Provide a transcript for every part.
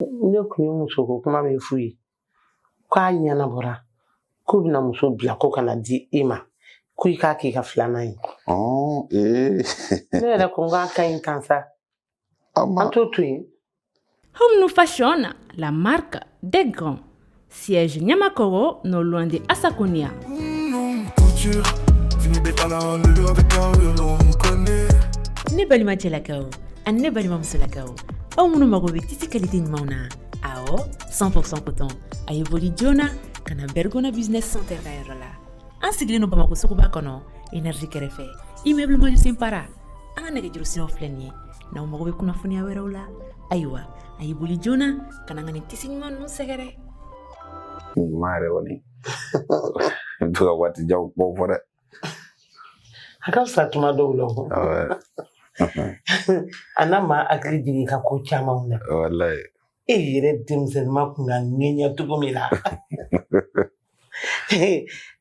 Ne kun ye musoko kuma min f'u ye k'a ɲɛnabɔra k'u bɛna muso bila ko ka na di i ma ko i k'a k'i ka filanan ye. Ne yɛrɛ ko n k'a ka ɲi tan sa. An t'o to yen. Home New Fashion, la marque des grands. Siège Niamakoro, non loin de Assakonia. Ne balima cɛlakaw ani ne balima musolakaw, aw minnu mago bɛ tissu qualité ɲumanw na, awɔ, 100% coton, a ye boli joona ka na Bergona Business Center ka yɔrɔ la. An sigilen don Bamakɔ suguba kɔnɔ, Énergie kɛrɛfɛ, immeuble Maju Para. An ka nɛgɛjuru siraw filɛ nin ye. N'aw mago bɛ kunnafoniya wɛrɛw la, ayiwa, a ye boli joona ka na an ka nin tissu ɲuman ninnu sɛgɛrɛ. Ɲuman yɛrɛ kɔni, i bɛ to ka waati janw kumaw fɔ dɛ. A ka fisa tuma dɔw la o. A n'a ma hakili jigin ka ko camanw na. Walayi. E yɛrɛ denmisɛnninma kun ka ŋɛɲɛ cogo min na.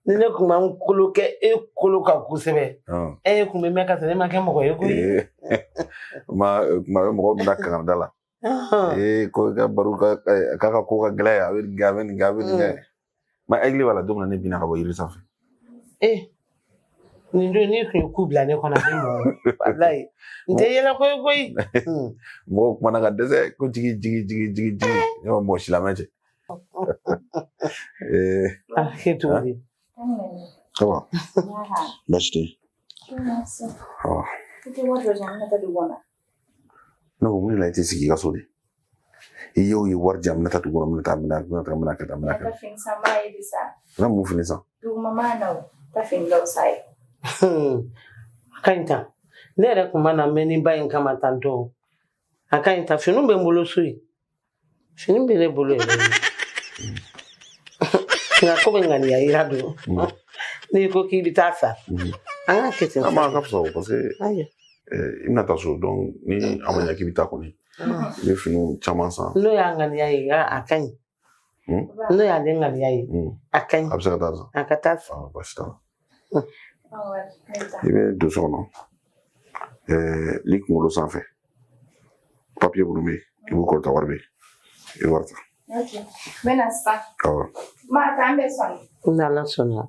Ni ne kun ma n kolo kɛ e kolo kan kosɛbɛ. E kun bɛ mɛn ka sɔrɔ e ma kɛ mɔgɔ ye koyi. Kuma kuma bɛ mɔgɔ min na kangarida la. Ee, ko i ka baro ka k'a ka ko ka gɛlɛn, a bɛ nin kɛ, a bɛ nin kɛ, a bɛ nin kɛ. Ma hakili b'a la don min na ne binna ka bɔ yiri sanfɛ. Ee, nin don n'i kun ye ku bila ne kɔnɔ, a bɛ mɔ. Walayi. N tɛ yɛlɛ koyi koyi. Mɔgɔw kumana ka dɛsɛ ko jigi jigi jigi jigi jigi. Ne ma mɔgɔ si lamɛn cɛ. Ee. A kɛ cogo di? Ça va? Baasi tɛ yen. Awɔ. Ne ko mun de la i tɛ sigi i ka so de? I y'o ye wari di yan, n bɛna taa dugu kɔnɔ, n bɛna taa, n bɛna n bɛna taa, n bɛna kɛ tan, n bɛna kɛ tan. N ka mun fini san? A ka ɲi tan. Ne yɛrɛ kun ma na mɛn ni ba in kama tan tɔ. A ka ɲi tan. Finiw bɛ n bolo so yen. Fini bɛ ne bolo yɛrɛ. Nka ko bɛ ŋaniya yira don. N'i ko k'i bɛ taa sa. An k'a kɛ ten. A ma ka fisa o, parce que i bɛna taa so, donc ni a ma ɲɛ k'i bɛ taa kɔni, i bɛ finiw caman san. N'o y'a ŋaniya ye, a ka ɲi. N'o y'ale ŋaniya ye, a ka ɲi. A bɛ se ka taa san. A ka taa san. Baasi t'a la. I bɛ don so kɔnɔ, n'i kunkolo sanfɛ, papiye minnu bɛ yen, i b'u kɔrɔta, wari bɛ yen, i bɛ wari ta. Ok, n bɛna sisan. Awɔ. Ma, k'an bɛ sɔnni. N'Ala sɔnna.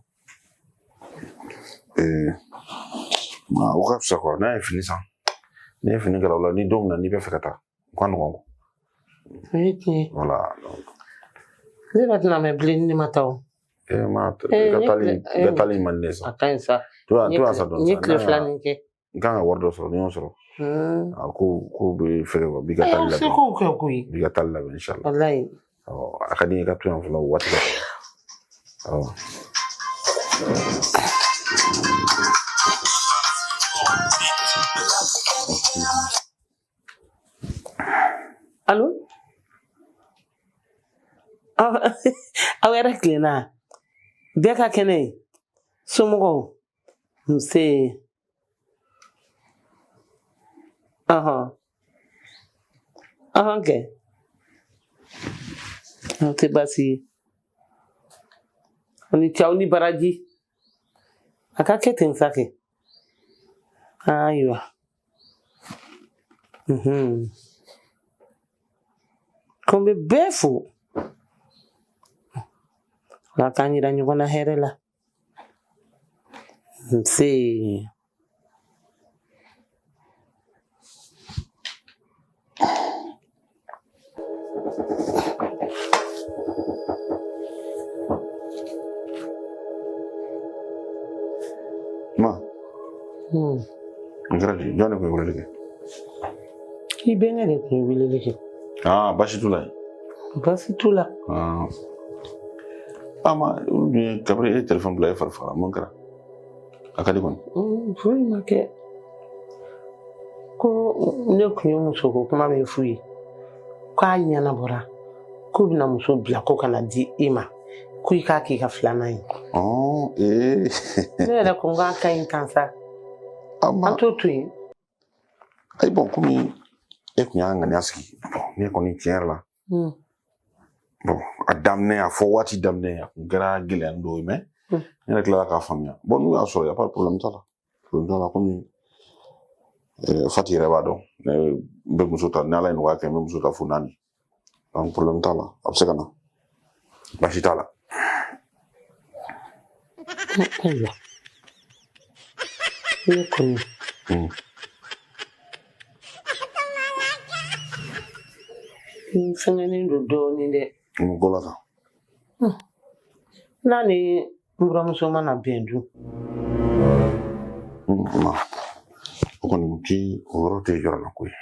O ka fisa quoi, n'a ye fini san, n'i ye fini kala o la, ni don min na n'i bɛ fɛ ka taa, o ka nɔgɔn. O ye tiɲɛ ye. Voilà. Donc. Ne yɛrɛ tɛna mɛn bilen ni ne ma taa o. E ma, i ka taali, i ka taali man di ne ye sa. A ka ɲi sa. To yan sa dɔɔni. N ye tile 2 nin kɛ. N kan ka wari dɔ sɔrɔ, ni n y'o sɔrɔ. A ko bɛ fɛgɛ quoi, b'i ka taali labɛn. Se k'o kɛ koyi. B'i ka taali labɛn inchallah. Walayi. Awɔ, a ka di n ye i ka to yan fɔlɔ o waati ka kɔrɔ. Awɔ. Allo? Aw yɛrɛ tilenna. Bɛɛ ka kɛnɛ ye. Somɔgɔw. Nse. Ɔhɔn. Ɔhɔn kɛ. Aw tɛ baasi ye. Aw ni ce, aw ni baraji. A ka kɛ ten sa kɛ. Ayiwa. Ko n bɛ bɛɛ fo. Ala k'an yira ɲɔgɔn na hɛrɛ la. Nse. Ma. N kɛra di, jɔn de kun ye weleli kɛ? I bɛnkɛ de kun ye weleli kɛ. Aa, baasi t'u la yen? Baasi t'u la. Aa, ma, olu dun ye kabini e ye telefɔni bila e fari fagara, mun kɛra? A ka di kɔni? Foyi ma kɛ. Ko ne kun ye musoko kuma min f'u ye, k'a ɲɛnabɔra, k'u bɛna muso bila ko ka na di i ma, ko i k'a k'i ka filanan ye. Ee. Ne yɛrɛ ko n k'a ka ɲi tan sa. An t'o to yen. Ayi, bon, komi e kun y'a ŋaniya sigi, bon, ne kɔni tiɲɛ yɛrɛ la. Bon, a daminɛ, a fɔ waati daminɛ, a kun kɛra gɛlɛya dɔw ye, mais ne yɛrɛ tilala k'a faamuya. Bon, n'u y'a sɔrɔ, y a pas de problème t'a la. Problème t'a la, komi Fati yɛrɛ b'a dɔn, ne bɛ muso ta, ni Ala ye nɔgɔya kɛ, n bɛ muso ta fo 4. Donc problème t'a la, a bɛ se ka na, baasi t'a la. Ayiwa, ne kɔni n fɛngɛnen don dɔɔnin dɛ. Mun ko la tan? N'a ni n buramuso mana bɛn dun? Ma o kɔni ti, o yɔrɔ tɛ jɔrɔna ko ye.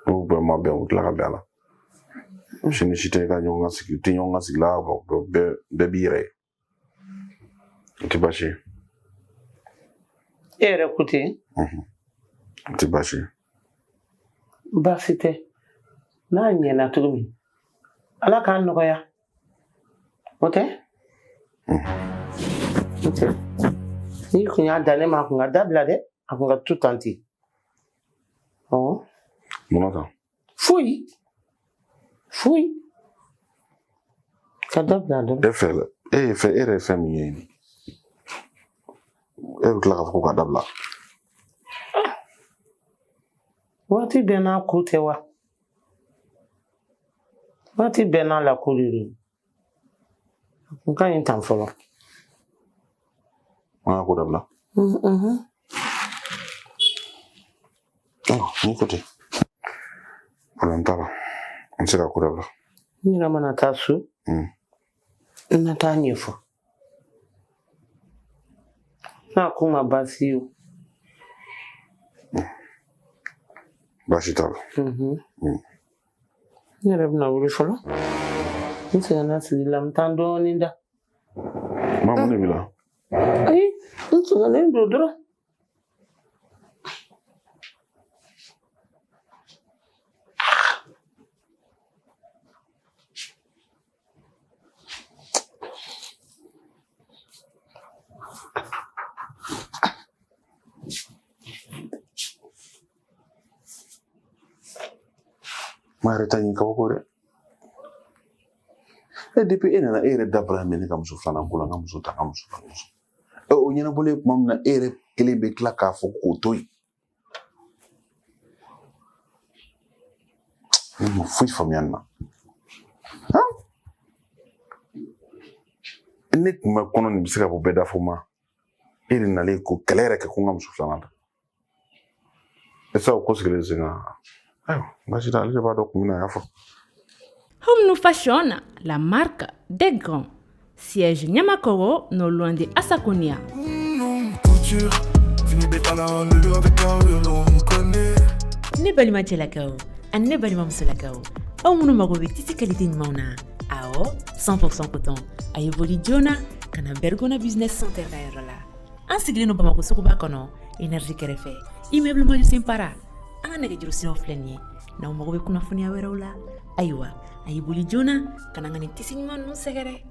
N'u bɛɛ ma bɛn, u tila ka bɛn a la. Sini si tɛ ka ɲɔgɔn ka sigi, tɛ ɲɔgɔn ka sigi la, bɛɛ b'i yɛrɛ ye. O tɛ baasi ye. E yɛrɛ ko ten? O tɛ baasi ye. Baasi tɛ. N'a ɲɛna cogo min, Ala k'a nɔgɔya. O tɛ? O tɛ. N'i kun y'a da ne ma, a kun ka dabila dɛ. A kun ka to tan ten. Awɔ. Mun na tan? Foyi. Foyi. Ka dabila dɔrɔn. E fɛ, e ye fɛn, e yɛrɛ ye fɛn min ye nin. E bɛ tila k'a fɔ ko k'a dabila. Waati bɛɛ n'a ko tɛ wa? Waati bɛɛ n'a la ko de don. A kun ka ɲi tan fɔlɔ. An ka ko dabila. Ayiwa, n'i ko ten. Problème t'a la. An bɛ se ka ko dabila. N yɛrɛ mana taa so, n na taa ɲɛfɔ. N'a ko ma baasi ye o. Baasi t'a la. N yɛrɛ bɛna wuli fɔlɔ. N sɛgɛnna sigi la, n bɛ taa dɔɔnin da. Ma, mun de b'i la? Ayi, n sɛgɛnnen don dɔrɔn. Ma yɛrɛ ta ɲi kabako dɛ. E depuis e nana, e yɛrɛ da bɔra minɛ ne ka muso filanan ko la, n ka muso ta, n ka muso ta, muso. O ɲɛnabɔlen tuma min na, e yɛrɛ kelen bɛ tila k'a fɔ k'o to yen. Ne ma foyi faamuya nin na. Ne tun bɛ kɔnɔ nin bɛ se ka bɔ bɛɛ da fɔ ma. E de nalen ko kɛlɛ yɛrɛ kɛ ko n ka muso filanan ta. E sa o ko sigilen sen kan. Ayiwa, baasi t'a, ale de b'a dɔn kun min na a y'a fɔ. Home Fashion, la marque des grands. Siège Niamakoro, non loin de Assakonia. Couture, Ne balima cɛlakaw ani ne balima musolakaw, aw minnu mago bɛ tissu qualité ɲumanw na, awɔ, 100% coton, a ye boli joona ka na Bergona Business Center ka yɔrɔ la. An sigilen don Bamakɔ suguba kɔnɔ, Énergie kɛrɛfɛ, immeuble Mali Para. An ka nɛgɛjuru siraw filɛ nin ye. N'aw mago bɛ kunnafoniya wɛrɛw la, ayiwa, a ye boli joona ka na ka nin tissu ɲuman ninnu sɛgɛrɛ.